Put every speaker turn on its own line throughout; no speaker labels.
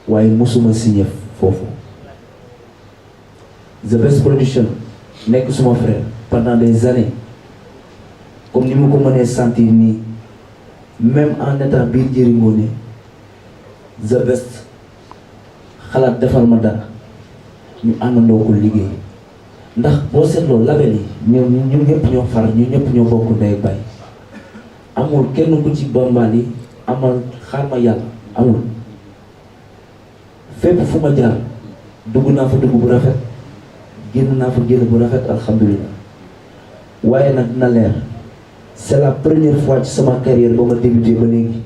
waaye mosuma signé foofu. The Best Production nekk suma frère pendant des années comme ni ma ko mënee sentir nii même en état biir Jëri Ngoné The Best xalaat defal ma dara ñu àndandoo ko liggéey ndax boo seetloo label yi ñun ñëpp ñoo far ñu ñëpp ñoo bokk ndey ak baay amul kenn ku ci bambali amal xaar ma yàlla amul fépp fu ma jaar dugg naa fa dugg bu rafet génn naa fa génn bu rafet alhamdulilah waaye nag dina leer c'est la première fois ci sama carrière ba ma débuté ba léegi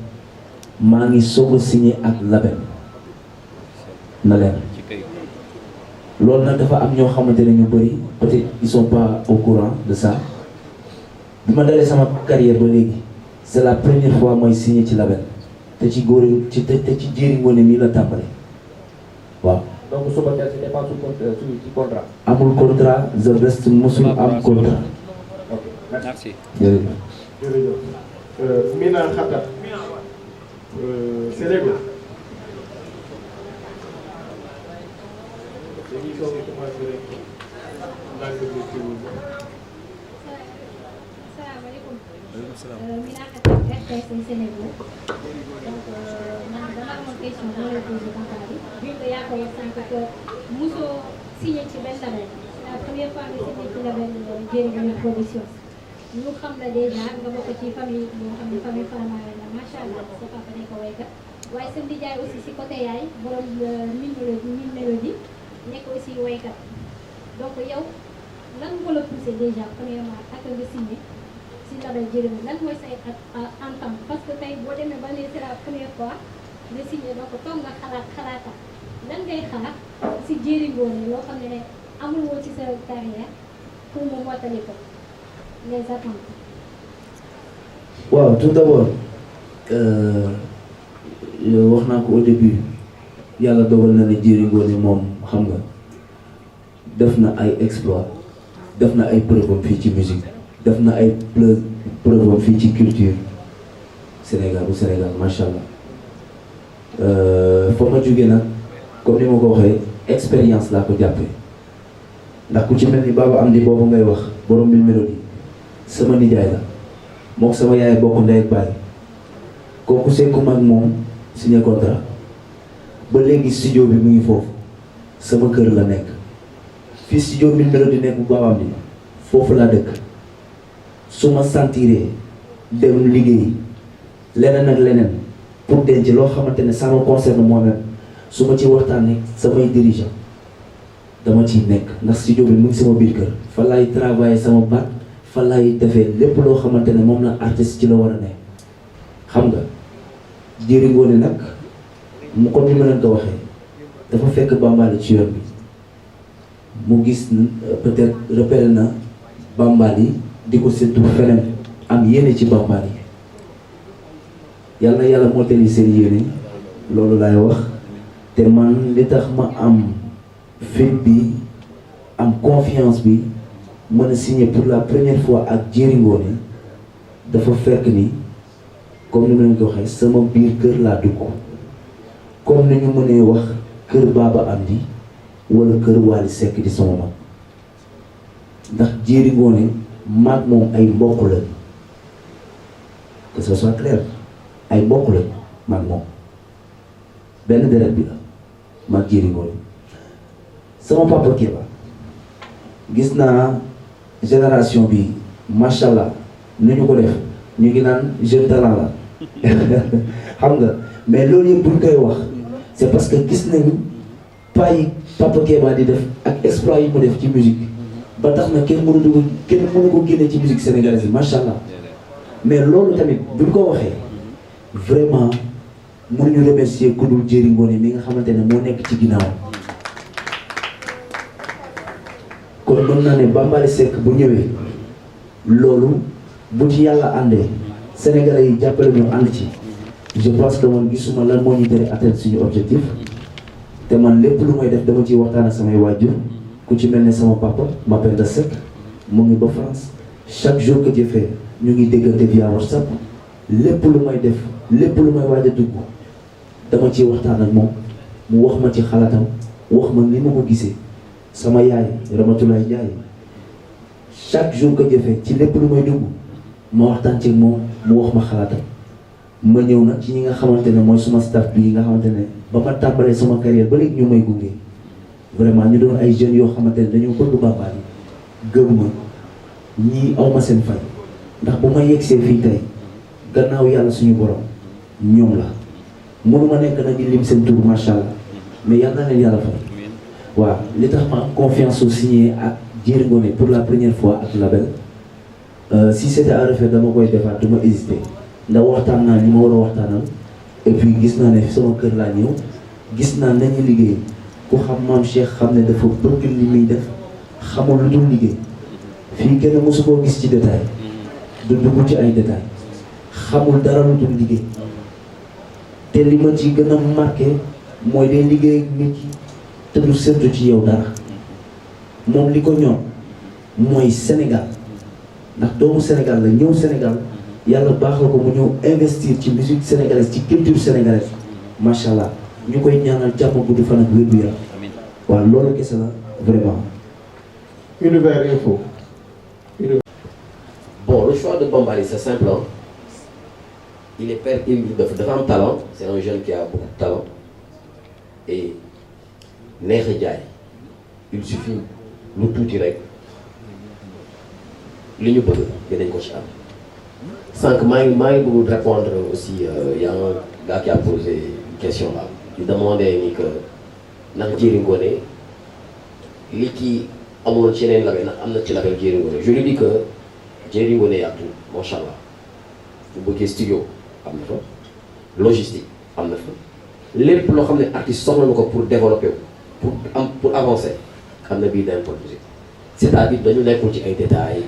maa ngi soog a signé ak label na leer loolu nag dafa am ñoo xamante ne ñu bëri peut-être ils sont pas au courant de ça bi ma dalee sama carrière ba léegi c'est la première fois mooy signé ci label te ci góor ci Jëri Ngoné nii la tàmbale waaw.
donc Subatel c'était pas ci contrat.
amul contrat The Best mosul am contrat.
ok merci.
jërëjëf.
jërëjëf. Mina Khatar. Sénégal. dañuy soog a commencé rek ndànk bi ci wul.
salaamaaleykum. Mina Khatar RTS Sénégal. donc man dama amoon question bu ma lay posé Papa bi. vu que yaa ko wax sànq que mosoo signé ci benn label. c'est la première fois nga signé ci label Jëri Ngoné Production. ñu xam la déjà nga bokk ci famille boo xam ne famille Faramareen la macha allah sa papa nekk waykat waaye sa ndijaay aussi si côté yaay borom mille mélodie nekk aussi waykat donc yow lan moo la poussé déjà premièrement ak nga signé si label Jëri Ngoné lan mooy say entente parce que tey boo demee ba ne c'est la première fois nga signé donc toog nga xalaata lan ngay xalaat si Jëri Ngoné loo xam ne amul woon ci sa carrière pour mu mottali ko. Les attentes.
waaw tout d'abord wax naa ko au début yàlla dogal na ne Jëri Ngoné moom xam nga def na ay exploit def na ay preuve fii ci musique def na ay preuve fii ci culture Sénégal bu Sénégal macha allah foo ma jógee nag comme ni ma ko waxee expérience laa ko jàppee ndax ku ci mel ni Baba Amdi boobu ngay wax borom mille mélodie sama nijaay la mook sama yaay bokk ndey ak baay kooku sekkuma ak moom signé contrat ba léegi studio bi mu ngi foofu sama kër la nekk fii studio Mille Mélodies nekk bu Baba Amdi foofu laa dëkk su ma sentiree dem liggéey leneen ak leneen pour denc loo xamante ne ça me concerne moi-même su ma ci waxtaanee samay dirigeant dama ciy nekk ndax studio bi mu ngi sama biir kër fa laay travailler sama baat fa laay defee lépp loo xamante ne moom la artiste ci la war a ne xam nga Jëri Ngoné nag mu comme ni ma leen ko waxee dafa fekk Bambali ci yoon bi mu gis peut-être repéré na Bambali di ko séntu feneen am yéene ci Bambali yàlla na yàlla mottali seen yéene loolu laay wax te man li tax ma am fit bi am confiance bi mën a signé pour la première fois ak Jëri Ngoné dafa fekk ni comme ni ma leen ko waxee sama biir kër laa dugg comme ni ñu mënee wax kër Baba Amdi wala kër Wally Seck di sama mag ndax Jëri Ngoné maag moom ay mbokk lañ que ce soit clair ay mbokk lañ maag moom benn deret bi la maag Jëri Ngoné sama papa Kéba gis naa génération bi macha allah nu ñu ko def ñu ngi naan jeune talent la xam nga mais loolu yëpp bu ñu koy wax c'est parce que gis nañu pas yi papa Kéba di def ak exploit yi mu def ci musique ba tax na kenn mënu ko génne ci musique sénégalaise bi macha allah mais loolu tamit bu ñu ko waxee vraiment mënuñu remercier ku dul Jëri Ngoné mi nga xamante ne moo nekk ci ginnaaw. kon mën naa ne Bambali Seck bu ñëwee loolu bu ci yàlla àndee sénégalais yi jàppale ñu ànd ci je pense que man gisuma lan moo ñu tere atteindre suñu objectif te man lépp lu may def dama ciy waxtaan ak samay waajur ku ci mel ne sama papa Mapenda Seck mu ngi ba France chaque jour que jëfee ñu ngi déggante via WhatsApp lépp lu may def lépp lu may waaj a dugg dama ciy waxtaan ak moom mu wax ma ci xalaatam wax ma ni ma ko gisee sama yaay Ramatulaay Njaay chaque jour que jëfee ci lépp lu may dugg ma waxtaan ci moom mu wax ma xalaatam ma ñëw nag ci ñi nga xamante ne mooy suma staff bi nga xamante ne ba ma tàmbalee sama carrière ba léegi ñu may gunge vraiment ñu doon ay jeunes yoo xamante ne dañoo bëgg Bambaly gëm ma ñii awma seen fay ndax bu ma yegsee fii tey gannaaw yàlla suñu borom ñoom la mënuma nekk nag di lim seen tur macha allah mais yàlla na leen yàlla fay waaw li tax ma am confiance au signé ak Diery Ngoné pour la première fois ak label si c'était à refaire dama koy defaat du ma hésiter ndax waxtaan naa li ma war a waxtaanal et puis gis naa ne sama kër laa ñëw gis naa nañu liggéey ku xam maam Cheikh xam ne dafa bëgg li muy def xamul lu dul liggéey fii kenn mosu koo gis ci détail du dugg ci ay détail xamul dara lu dul liggéey te li ma ci gën a marqué mooy day liggéey ak nit ki te du séntu ci yow dara moom li ko ñor mooy Sénégal ndax doomu Sénégal la ñëw Sénégal yàlla baax la ko mu ñëw investir ci musique sénégalaise ci culture sénégalaise macha allah ñu koy ñaanal jàmm guddi fan ak wér-gu-yaram waaw loolu kese la vraiment.
Univers Info.
Bon, le choix de Bambaly, c'est simple. Hein? Il est dafa am talent, c'est un jeune qui a beaucoup de talent. Et neex a jaay il suffit lu tuuti rek li ñu bëgg dinañ ko ci am. Sànq maa ngi bëgg répondre aussi y a un gars qui a posé une question là. Il demandait ni que ndax Diery Ngoné li ci amoon ci yeneen label ndax am na ci label Diery Ngoné. Je lui dis que Diery Ngoné y a tout, macha allah. bu bëggee studio am na fa logistique am na fa lépp loo xam ne artiste soxla na ko pour développer pour avancer am na bii d'Impol Musique. C'est-à-dire dañu nekkul ci ay détails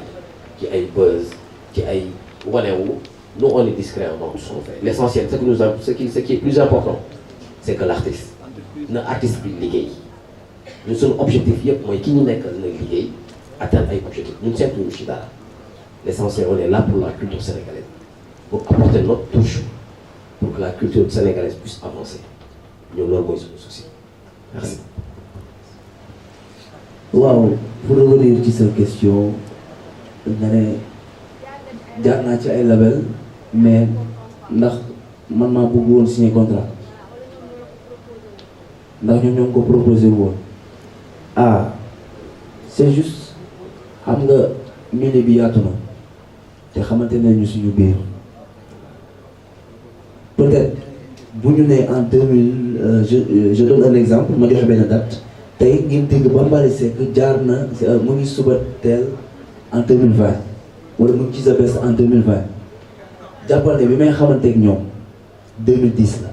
ci ay buzz ci ay wanewu nous on est discret dans tout ce qu'on fait. L'essentiel ce qui est plus important c'est que l'artiste na artiste bi liggéey ñun suñu objectif yëpp mooy ki ñu nekkal na liggéey atteindre ay objectifs ñun seetluñu ci dara. L'essentiel on est là pour la culture sénégalaise pour apporter notre touche pour que la culture sénégalaise puisse avancer ñun loolu mooy suñu souci merci.
waaw pour revenir ci sa question nga ne jaar naa ci ay label mais ndax man maa bëgg woon signer contrat ndax ñoom ñoo ngi ko proposé woon ah c'est juste xam nga milieu bi yaatu na te xamante nañu suñu biir peut-être bu ñu nee en 2000 je donne un exemple ma joxe benn date tey ngeen dégg Bambaly Seck jaar na mu ngi Subatel en 2020 wala mu ngi ci Zabes en 2020 jàppal ne bi may xamanteeg ñoom 2010 la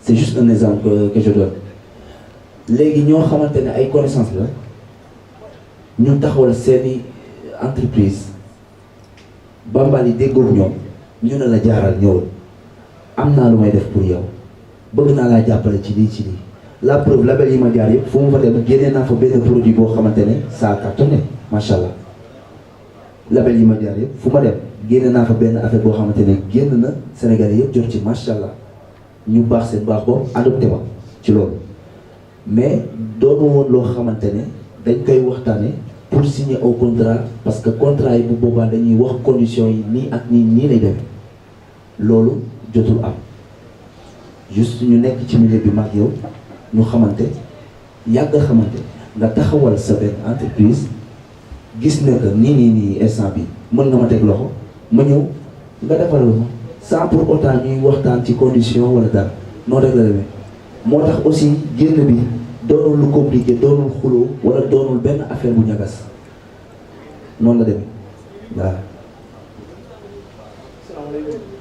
c'est juste un exemple que je donne léegi ñoo xamante ne ay connaissance la ñu taxawal seeni entreprise Bambaly déggoog ñoom ñu ne la jaaral ñëwal am naa lu may def pour yow bëgg naa laa jàppale ci lii ci lii la preuve label yi ma jaar yëpp fu mu fa dem génnee naa fa benn produit boo xamante ne ça a cartonné macha allah label yi ma jaar yëpp fu ma dem génne naa fa benn affaire boo xamante ne génn na Sénégalais yëpp jot ci macha allah ñu baax seen baax boobu adopté ma ci loolu mais doonu woon loo xamante ne dañ koy waxtaane pour signer au contrat parce que contrat yi bu boobaa dañuy wax conditions yi nii ak nii lay demee loolu jotul am juste ñu nekk ci milieu bi mag yow ñu xamante yàgg xamante nga taxawal sa benn entreprise gis ne que nii instant bi mën nga ma teg loxo ma ñëw nga defaral ma sans pour autant ñuy waxtaan ci condition wala dara noonu rek la demee moo tax aussi génn bi doonul lu compliqué doonul xuloo wala doonul benn affaire bu ñagas noonu la demee waaw.
Salaamaaleykum.